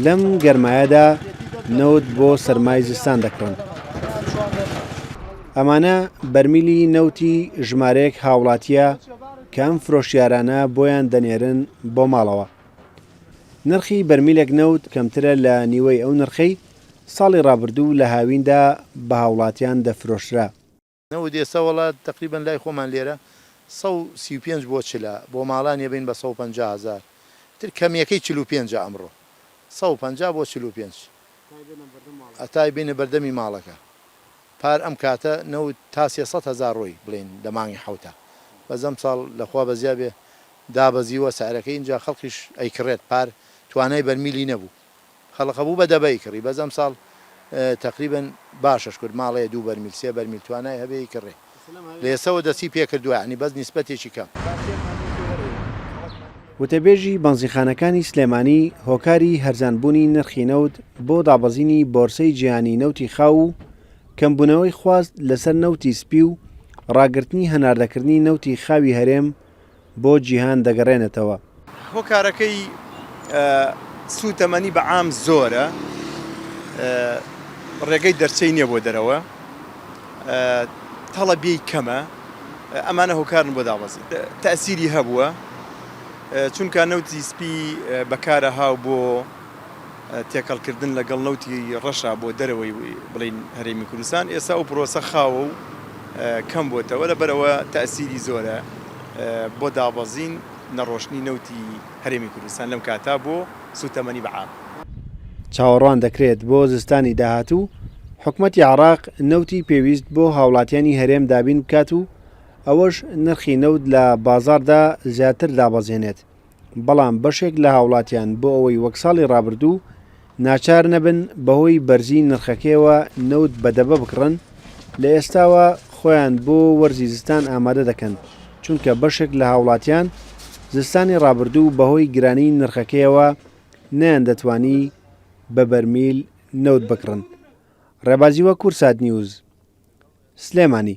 لەم گەرمایەدا نەوت بۆ سەرمای زستان دەکڕن. ئەمانە بەرمیلی نەوتی ژمارەیەک هاوڵاتییە کە ئەم فرۆشیارانە بۆیان دەنێرن بۆ ماڵەوە. نرخی بەرمیلێک نەوت کەمترە لە نیوەی ئەو نرخەی ساڵی ڕابردوو لە هاویندا بە هاوڵاتیان دەفرۆشرا. نەوت ئێستا وەڵا تەقریبەن لای خۆمان لێرە 135 بۆ چلە بۆ ماڵان یەبەین بە 150 هەزار تر کەمیەکەی 45 ە ئەمڕۆ 150 بۆ 45 هەتا بینە بەردەمی ماڵەکە پار ئەم کاتە نەوت تا 300 هەزار ڕۆی بڵێین لە مانگی حەوتا بەس ئەمساڵ لە خوا بەزیا بێ دابەزیوە سعرەکەی ئینجا خەڵکیش ئەیکڕێت پار توانای بەرمیلی نەبوو خەڵک هەبوو بە دەبە ئەیکڕی بەس ئەمساڵ تەقریبەن باشە شکور ماڵێ دوو بەرمیل سێ بەرمیل توانای هەبێ ئەیکڕێ لە ئێستەوە دەستی پێکردوە یانی بەس نیسبەتێکی کەم. وتەبێژی بەنزینخانەکانی سلێمانی هۆکاری هەرزانبوونی نرخی نەوت بۆ دابەزینی بۆرسەی جیهانی نەوتی خاو و کەمبوونەوەی خواست لەسەر نەوتی سپی و ڕاگرتنی هەناردەکردنی نەوتی خاوی هەرێم بۆ جیهان دەگەڕێنێتەوە. هۆکارەکەی سووتەمەنی بە عام زۆرە، ڕێگەی دەرچەی نییە بۆ دەرەوە، تەڵەبیی کەمە، ئەمانە هۆکارن بۆ دابەزین. تەئسیری هەبووە، چونکە نەوتی سپی بەکارەهاو بۆ تێکەڵکردن لەگەڵ نەوتی ڕەشە بۆ دەرەوەی بڵێین هەرێمی کوردستان، ئێستا ئەو پرۆسە خاوە و کەم بۆتەوە، لەبەرئەوە تەئسیری زۆرە بۆ دابەزین نەڕۆشتنی نەوتی هەرێمی کوردستان لەم کاتە بۆ سوتەمەنی بە عام. چاوەڕوان دەکرێت بۆ زستانی داهاتوو حکومەتی عێراق نەوتی پێویست بۆ هاوڵاتیانی هەرێم دابین بکات و ئەوەش نرخی نەوت لە بازاڕدا زیاتر دابەزێنێت. بەڵام بەشێک لە هاوڵاتیان بۆ ئەوەی وەک ساڵی ڕابردوو ناچار نەبن بەهۆی بەرزی نرخەکەیەوە نەوت بە دەبە بکڕن، لە ئێستاوە خۆیان بۆ وەرزی زستان ئامادە دەکەن، چونکە بەشێک لە هاوڵاتیان زستانی ڕابردوو بەهۆی گرانی نرخەکەیەوە نەیاندەتوانی بە بەرمیل نەوت بکڕن. ڕێبازی وە کوردسات نیوز، سلێمانی.